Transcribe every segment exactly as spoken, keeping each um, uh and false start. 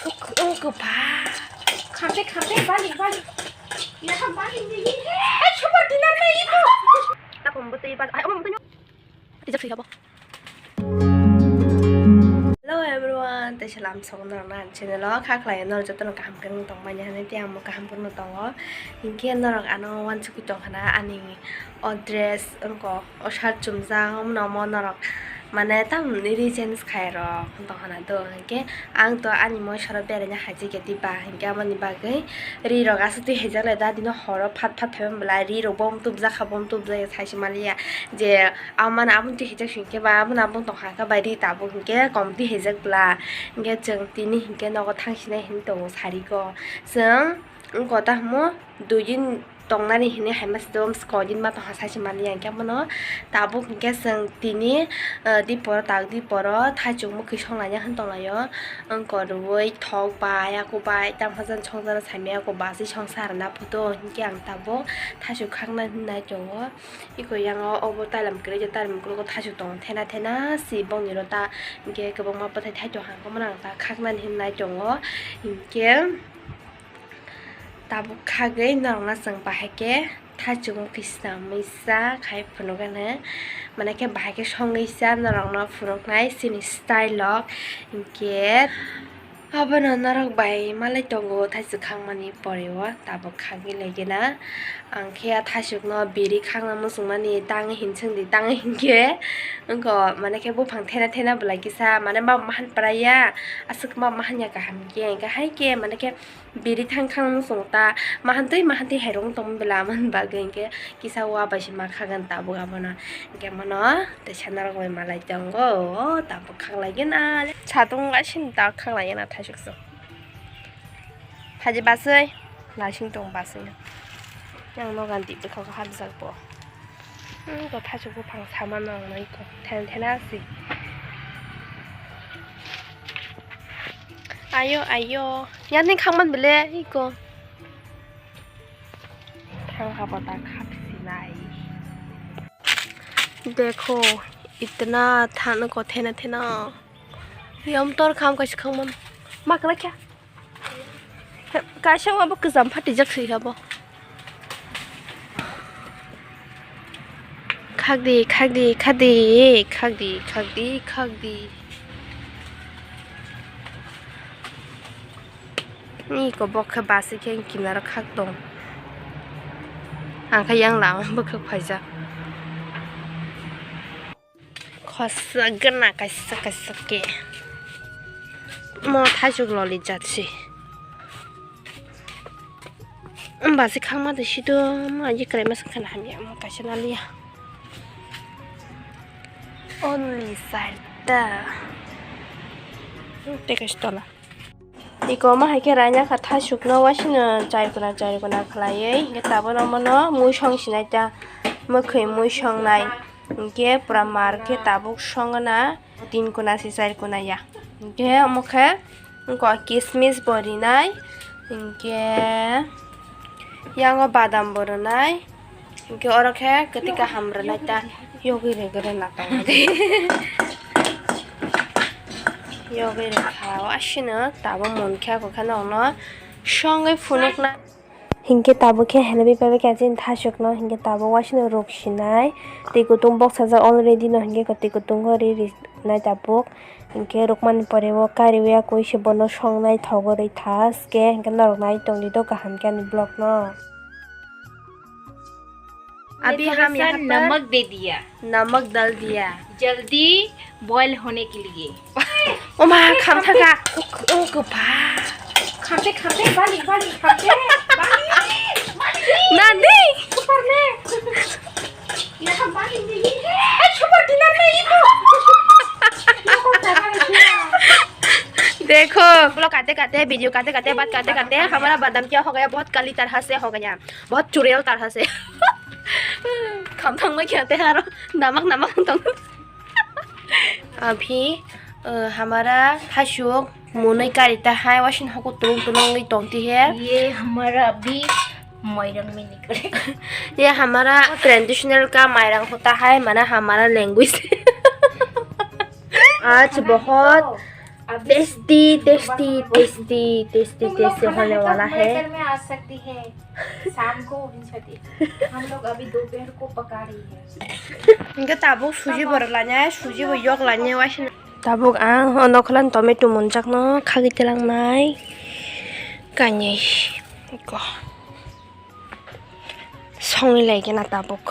Ungkha. Khamte, khamte, balik, balik. Yaha balik ni. Ai, super dinner na ibo. Tapom butui bal. Ai, omo butui. Tijak sui habo. Hello everyone, tei salam sok norok na channel o kha khlai norok jotono kaham khe tong manya hinwi tei ang kaham phano tongo. Hinkhe norok ano uansukwi tongkha na ani o dress wngkha. O shirt chumjak, omo norok mane tamni ri change khai rok tongkha na do, hinkhe ang to ani moisaro beraina haijak ya diba, hinkhe aboni bagwi ri rok aswk twi haijak lai da, dino horo phat phat phaiman belai ri rok bo tubjak kha, bo tubjak ya, sai se maliya je abo mane aboni twi haijak singkhe ba, aboni abo tongkha khe bai ri tabuk hinkhe kom twi haijak bla, hinkhe chwng tini hinkhe nogo thang sinai hinwi tongo sari go chwng. Wngkha ta hwmo dui din tongnani hinwi hai masa do, koi din ma tongkha sai se manliya, hinkhe bono tabuk hinkhe chwng tini, ah, diporo tak diporo thaichuk mwkhwi songlaina hinwi tonglaio. Wngkha rwui thok bai, ako bai, tamo jan songjaknai saimaya, ako bachwi songsa rwna photo, hinkhe ang tabuk thaichuk khakna hinwi nai tongo. Eko yang o obo tailam kwrwi je, tailam kwrwi khe thaichuk tongo thena thena si bongni rota, hinkhe kwbangma bwthai thai tongkha, omo no ang ta khaknani hinwi nai tongo, hinkhe. Tabuk khagwi norokno chwng bahai khe thaichuk mwkhwi swnamwi cha khai phunukgano, mane khe bahai khe songwi cha norokno phunuknai chini style o. Hinkhe abono norok bai malai tongo thaichuk khakmani pore o, tabuk khagwi lai gana. Ang khe a thaichukno biri khakna muchungmani tang hin chwngdi, tang hinkhe wngkha mane khe buphang thena thena bwlai kisa mane ma mahan prai ya, aswk ma mahan ya kaham khe, hinkhe hai khe mane khe. Biri thang khang song ta mahantwi mahantwi hai rong tong bela man bagwi hinkhe kisa wa bai se ma khagan tabuk abono hinkhe mano tei sana rok bai malai tongo tabuk khang lai gana satung asin ta khang lai gana thaisuk sung thaji baswi lasing tong baswi yang nogan di bwkha hapjak bo. Hmm, to thaichuk buphang sama nang nai ko. Then, then asi. Ayo, ayo. Yan ni khangman bele iko. Thang habo ta khap sinai. Dekho, itna thana ko thena thena. Yam tor kham kaisa khangman. Makla kya? Kaisa abo kwcham phatijak swi abo. Khakdi, khakdi, khakdi, khakdi, khakdi, khakdi. Ni ko bokhe basi khe kinaro khak tong. Ang khe yang lama bwkhak phaijak. Khosagwna kaisa kaisa khe. Mo thaichuk loli jat se. Wmba se khangma de sido ma ye kwrai masa khana hamya mo kaisa naliya. Only sarta. Tei kaisa tola. Iko ma hai khe raina kha thaichukno waisino chai kuna chai kuna khlaiwi hinkhe tabuk no mono mui song sinai ta mwkhwi mui songnai hinkhe pura mar khe tabuk songna tin kuna se char kuna ya hinkhe omo khe wngkha kismis bo rinai hinkhe yango badam bo rwnai. Hinkhe oro khe kwtwi kaham rwnai ta yogwi rwgwrwna tongdi. Yogwi rwkha o asino tabuk munkhe ako khe nokno songwi phunukna. Hinkhe tabuk khe helebwi paibai khe chini thaichukno hinkhe tabuk waisino ruk sinai twi kutung boksajak already no hinkhe twi kutungo ri rinai tabuk. Hinkhe rukmani pore o kariwi akwi se bono songnai thogorwi thaske hinkhe norok nai tongdi do kaham khe ani vlog no. अभी हम यहाँ पर नमक दे दिया। नमक डाल दिया। जल्दी बॉयल होने के लिए। Oma kham thaka. Ungkha. Khamte, khamte, balik, balik, khamte. Balik, balik. Nani? Super ne. Yaha balik ni. Ai, super dinner na ibo. देखो, हम लोग खाते खाते, वीडियो खाते खाते, बात करते करते हमारा बदाम क्या हो गया, बहुत काली तरह से हो गया। बहुत चुड़ैल तरह से। Khamthang ma kya te haro namak namak tong. Abhi, uh, hamara thaichuk munui kari ta hai wasin hoko tulung tulung ni tong ti he. ये हमारा अभी मोइरंग में निकले। Ye hamara traditional ka mairang hota hai mana hamara language. आज बहुत अभी tasty, tasty, tasty, tasty, tasty होने वाला है। दोपहर में आ सकती है, शाम को हो सकती है। हम लोग अभी दोपहर को पका रही है। Hingke tabuk suji borok lainai, suji bo yok lainai waising. Tabuk ang o nokholan tomato monjakno khagwi twlangnai. Kainwi ko. Songwi lai khe na tabuk.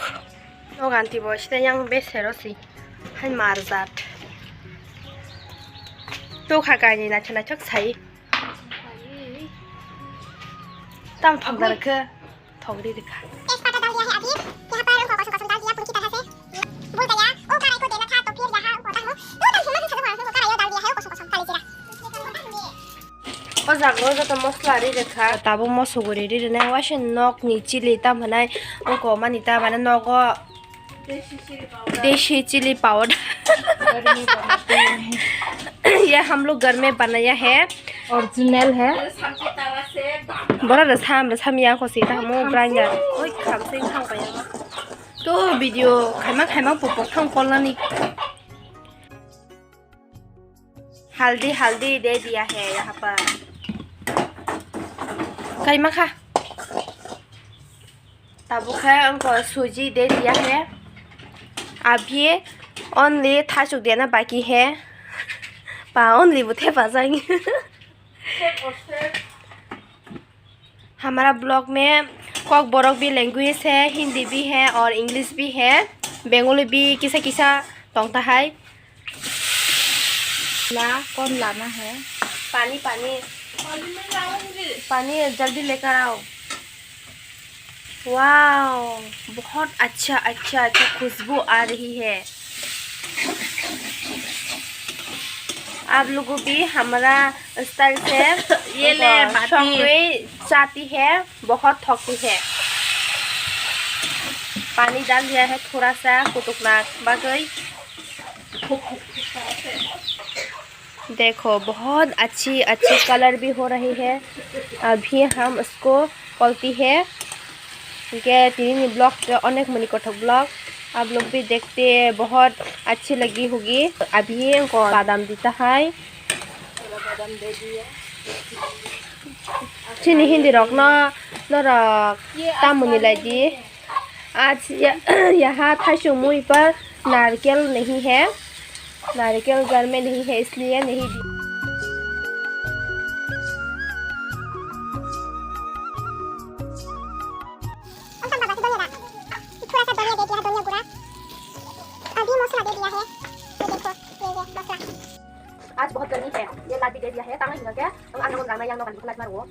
O ganti bo sita yang besero si. Hai marjat. To kha kainwi naithok naithok sai. Tam thok dar khe thok ri ri kha. तेज पत्ता डाल दिया है अभी। यहाँ पर उनको कसम कसम डाल दिया, पूरी की तरह से। भूल गया, वो कढ़ाई को देना था, तो फिर यहाँ होता हूँ। वो तो हिम्मत नहीं था, वो कढ़ाई डाल दिया है, वो कसम कसम, काली जीरा। O jaga o joto mosla ri rwkha. Tabuk moso guri ri rwnai waisa nok ni chili tam hwnai wngkha mani ta mane nogo desi chili powder. गर्मी बनाते हैं। ये हम लोग घर में बनाया है। Original है। Bora da sam da sam ya ko si ta mo grinder. Oi kham sing kham pa ya. To video khaima khaima pupok thang kolani. हल्दी, हल्दी दे दिया है यहाँ पर। Kaima kha. Tabuk khe wngkha suji de diya hai. Abhi only thaichuk dena baki hai. Pa only bo thepa jang. हमारा vlog में Kokborok भी language है, हिंदी भी है और English भी है, Bengali भी kisa kisa tongta hai. ला, कौन लाना है? पानी, पानी। पानी जल्दी लेकर आओ। वाओ, बहुत अच्छा, अच्छा, अच्छा खुशबू आ रही है। आप लोगों भी हमारा स्टाइल से ये ले, बाटी। शौक में चाहती है, बहुत थकती है। पानी डाल दिया है थोड़ा सा, कुतुकना बागई। देखो, बहुत अच्छी अच्छी कलर भी हो रही है। अभी हम उसको खोलती है। ठीक है, tini ni vlog pe onek mani kothok vlog, आप लोग भी देखते हैं, बहुत अच्छी लगी होगी। अभी इनको बादाम देता है। Chini Hindi rok no norok tamoni lai di. आज य-, यहाँ थाइसुम मुई पर नारिकेल नहीं है, नारिकेल घर में नहीं है, इसलिए नहीं दी। थोड़ा सा धनिया दे दिया है, धनिया गुड़ा। अभी मसाला दे दिया है, ये देखो, ये, ये मसाला। आज बहुत गर्मी है, ये लाइट भी दे दिया है, तांगा हिंगा के, हम आंदोलन करना, यहाँ लोग लाइट मारो।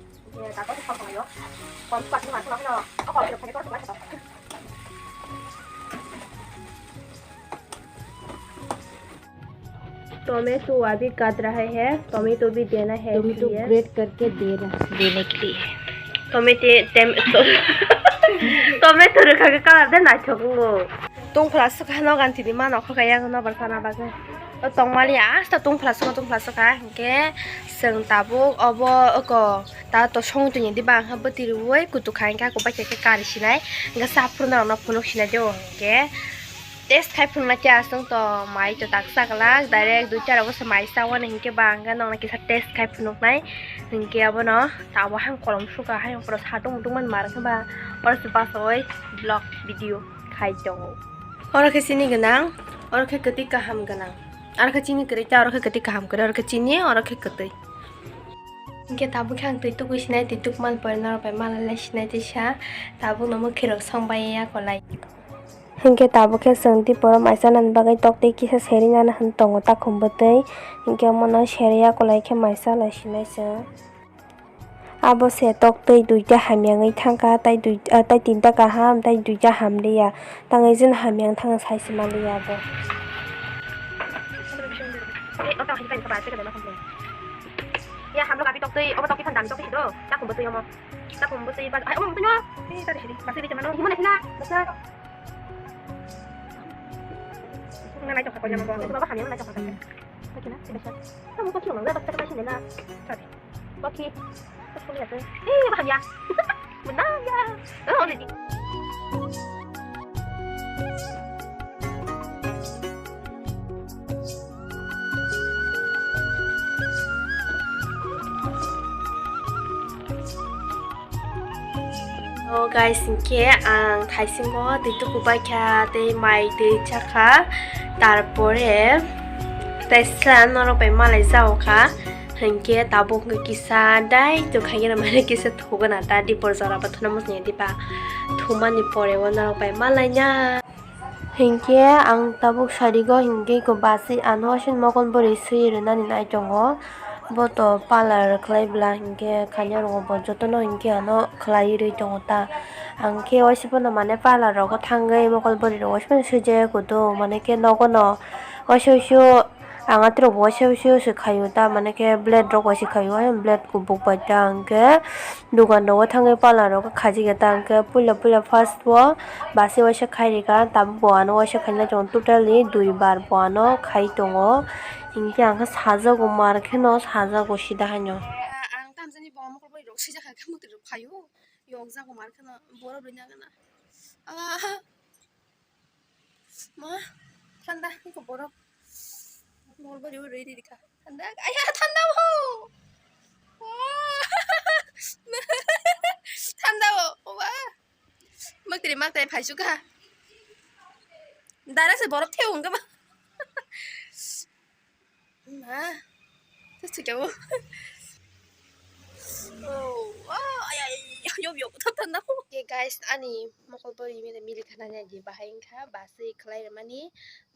टोमेटो अभी काट रहा है, टोमेटो भी देना है टोमेटो इसलिए। ग्रेट करके दे रहा, देने के लिए। टोमेटो, टेम-, टो-, tomato rwkha khe colour de naithok wngo. Tungphla swkha no ganti di mano kho kaya no bar sana bagwi. O tongmani asta tungphla swkha, tungphla swkha hinkhe chwng tabuk obo oko ta to song tongni di bang khe bwtwi rwui kutuk kha hinkhe ako bai khe kari sinai hinkhe cha phuru norok no phunuk sinai de o hinkhe test khai phunuk nai khe aswk to mai to tak cha glak direct duita rogo se mai cha wani hinkhe bang khe nokna kisa test khai phunuk nai hinkhe abono tabuk hang kolom swkha hayung poro satung mutung mani mar khe ba oro se bachoi vlog video khai tongo. Oro khe chini gwnang, oro khe kwtwi kaham gwnang. Oro khe chini kwrwi ta, oro khe kwtwi kaham kwrwi, oro khe chini, oro khe kwtwi. Hinkhe tabuk khe ang twi tugui sinai, twi tukmani pore norok bai malai lai sinai tisa. Tabuk no mwkhwirok song bai ya kolai. Hinkhe tabuk khe chwng tei borok mai chanani bagwi toktwi kisa seri nana hwn tongo takhum bwtwi. Hinkhe omono seri ya kolai khe mai cha lai sinai chwng. Abo se toktwi duita hamyangwi thangkha, tai dui-, ah, tai tinta kaham, tai duita hamliya. Tangwi jwn hamyang thangwi sai se manliya abo. Ya, hamlo kapi toktwi, obo toktwi phan dami toktwi hido. Takhum bwtwi omo. Takhum bwtwi ba, ai, omo bwtwi no. Ni tadi sini. Baksa bwtwi mano. Himo naikha na. Baksa. Nang naithok kha koina mo. Baba hamya naithok kha. Baksa na, si baksa. Kamu kok cuma nggak baksa baksa sini na. Tadi. Oke. Terus kuliah tuh. Eh, paham ya? Benar ya. Oh, udah di. O guys, hinkhe ang thaisingo twi tukubaikha tei mai twi chakha, tarpore tei sra norok bai malai jaokha, hinkhe tabuk kisa dai to khaigena mane kisa thugana ta dipor jora bo thuna musni diba thumani pore o norok bai malaina. Hinkhe ang tabuk sarigo hinkhe ko basi ano sin mokol bwrwi swi rwnani nai tongo. Bo to parlour khlai bwla hinkhe khaina rwngo bo jotono hinkhe ano khlai rwi tongo ta. Ang khe waisa phano mane parlour rogo thangwi mokol bwrwi rok waisa phano swijak kudu mane khe nogo no waisa waisa. Ang atrok bo waisa waisa se khaio ta, mane khe blade rok bai se khaio, ayang blade kubuk bai ta, hwnkhe dukan rogo thangwi parlour rogo khaijak ya ta, hwnkhe puila puila first o basi waisa khai rikha, tabuk bo ano waisa khaina tongo, totally dui bar bo ano khai tongo, hinkhe ang khe sajago mar kheno sajago sida haino. Ang tamjani bo mokol bwrwi rok swijak kha khe mwtwi rok khaio, yokjago mar kheno borok rwina gana. Ah. Ma, thanda, iko borok. Mol bari uri ri ka. Thanda, aya, thanda ho. Wah. Thanda ho, wah. Mak tiri mak tai phai suka. Dara se borok theu ungka ba. Ma, tei sujao. Oh, oh, ay, ay, ay, yob, yob, thap, thap, thap. Okay, guys, ani mokol bwrwi mili, mili khana nai di, bahai wngkha, basi khlai rwmani,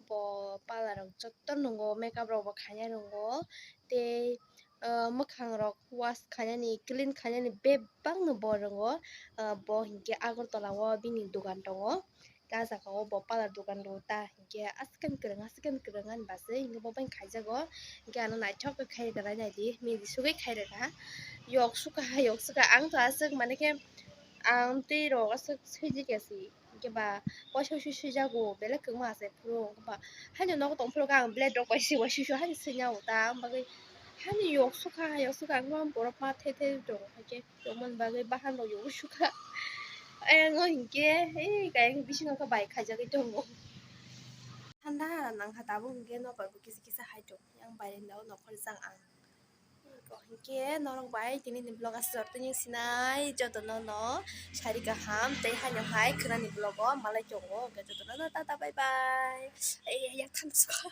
bo parlour rok jotto nungo, makeup rok bo khainai nungo, tei, ah, mwkhang rok wash khainani, clean khainani bebak no bo rwngo, ah, bo hinkhe Agartala o bini dukan tongo. Khe ah jaga o bo parlour dukan rwo ta hinkhe aswkhe kwrwng aswkhe kwrwng ani bwswi hinkhe bo bai khaijago hinkhe ano naithok khe khairwkha naidi mili sugwi khairwkha yok sukha yok sukha ang to aswk mane khe ang twi rok aswk swijikya si hinkhe ba waisa waisa swijago belai kwbangma se phuru hinkhe ba haino nogo tongphuru khe ang blade rok bai si waisa waisa haino swina o ta ang bagwi haino yok sukha yok sukha ang borok ma the the tongo haikhe. Tongmani bagwi bahan rok yogo sukha. Ayang o hinkhe, ei, kayang bisingo khe bai khaijagwi tongo. Thanda nangkha tabuk hinkhe nokbar bo kisa kisa hai tongo. Yang bairenda o nokhorjak ang. Hinkhe norok bai tini ni vlog aswk tini sinai jotono no sari kaham tei haino hai khwnani vlog o malai tongo. Hinkhe jotono no tata bye bye. Ei, yang thanda sukha.